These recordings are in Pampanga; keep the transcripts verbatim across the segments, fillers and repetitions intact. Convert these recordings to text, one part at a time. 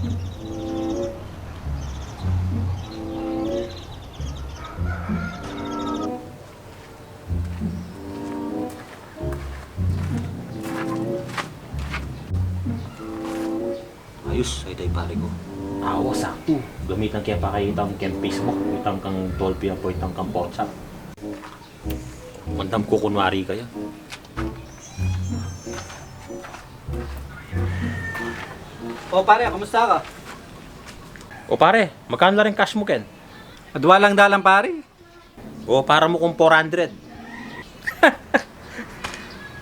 Ayus, ay tay pare ku. Awa, saktu. Gamitan ke pa kay itam keng Facebook, itam kang Dolphy apo itam kang Porcha. Mandam ku kunwari kaya. O pare, kumusta ka? O pare, magkanu la ring cash mu ken? Adwa lang dalan pare. O, para mu kung four hundred.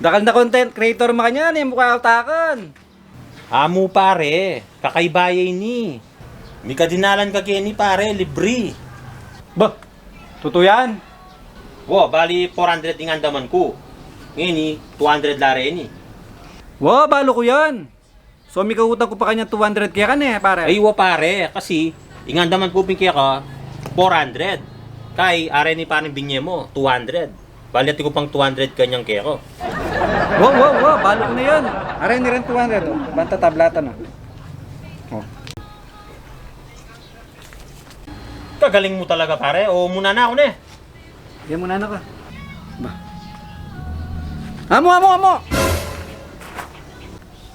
Dakal na content creator makanyan e, mukha utakun. Amu pare, kakaiba ya ini. Mika dinalan ka keni pare, libre. Bah, tutu yan? Wa, bali four hundred ing andaman ku. Ngeni, two hundred la reni. Wa, balu ku yan. So, mika utang ku pa kanyan two hundred keka ne, pare? Ay, wa pare, kasi ing andaman ku pin keka four hundred. Kay, areni pare ing binye mu, two hundred. Bali, atiu ku pang two hundred kanyan keka. Wa, wa, wa, balu ku na yan. Areni ren two hundred, o. Banta tablatan, o. O. Kagaling mu talaga pare, o muna na ku ne. Yan muna na ka. Ba. Amu, amu, amu!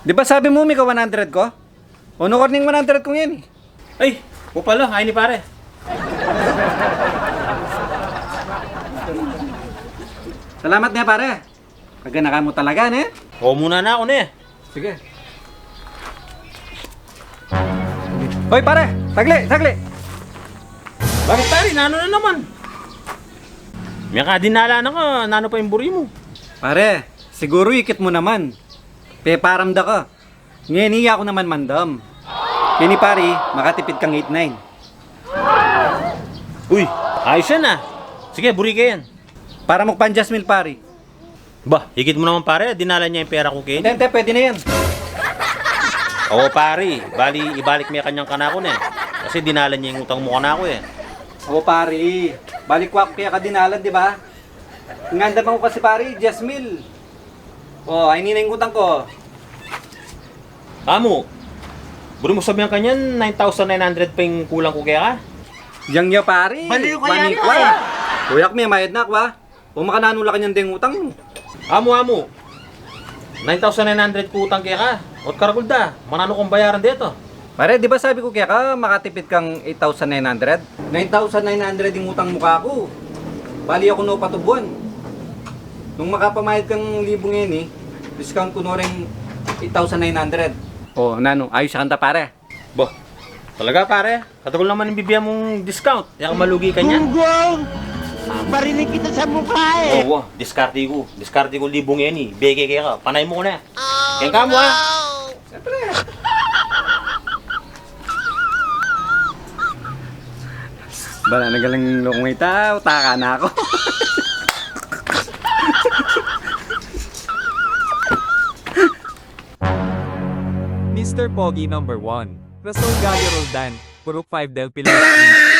Di ba sabi mu mika one hundred ku? O, nuan ku ring one hundred ku ngeni. Ay, o pala, ay ni pare. Salamat ne pare. Kaganakan mu talaga ne. O, muna na ku ne. Sige. Hoy pare, sagli, sagli. Bakit pare, nanu na naman? Mika dinalan ka, nanu pa ing buri mu? Pare, siguru ikit mu naman. Peparam da ka. Ngeni yaku naman mandam. Keni pare, makatipid kang eight nine. Uy, ayus yan a. Sige, buri ke yan. Para mu kang Jasmine pare. Ba, ikit mu naman pare, dinalan ne ing pera ku keni. Ente, ente, pwede na yan. O pare, bali ibalik me kanyan kanaku ne. Kasi dinalan ne ing utang mu kanaku e. O pare, balik ku keka dinalan, di ba? Ing andaman ku kasi pare, diyes mil. O, ay ini na ing utang ku. Amu, buri mu sabian kanyan, nine thousand nine hundred pa ing kulang ku keka. Yang ya pare, baliw ka yan, baliw ka. Kuya ku, memayad na ku a. O, makananu la kanyan deng utang mu? Amu, amu. Nine thousand nine hundred ku utang keka. O't karagul da, mananu kung bayaran deta? Pare, di ba sabi ku keka, makatipid kang eight thousand nine hundred? Nine thousand nine hundred ing utang mu kaku. Bali aku no patubuan. Nung makapamayad kang libu ngeni, discount ku no ring eight thousand nine hundred. O, nanu, ayus ya kanta pare? Bah, talaga pare? Katagul naman ing bibie mung discount, e ka malugi kanyan. Gunggong! Bariling kita sa mukha e! O, wa, diskarte ku. Diskarte ku libu ngeni. Bege keka. Panay mu ku ne. Keng kamu a. Siyempre. Bala na galing lukong ita, utaka na ku. Mister Pogi number one, Rasol Gallo Roldan, Purok five Del Pilar Street.